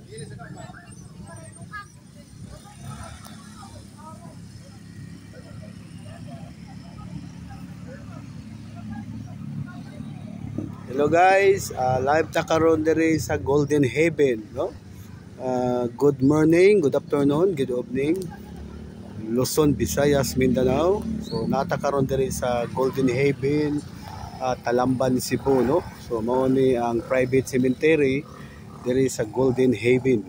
Hello guys, live ta karon diri sa Golden Haven, no? Good morning, good afternoon, good evening. Luzon, Visayas, Mindanao. So naa ta karon diri sa Golden Haven, Talamban, Cebu, no? So mao ni ang private cemetery diri sa Golden Haven.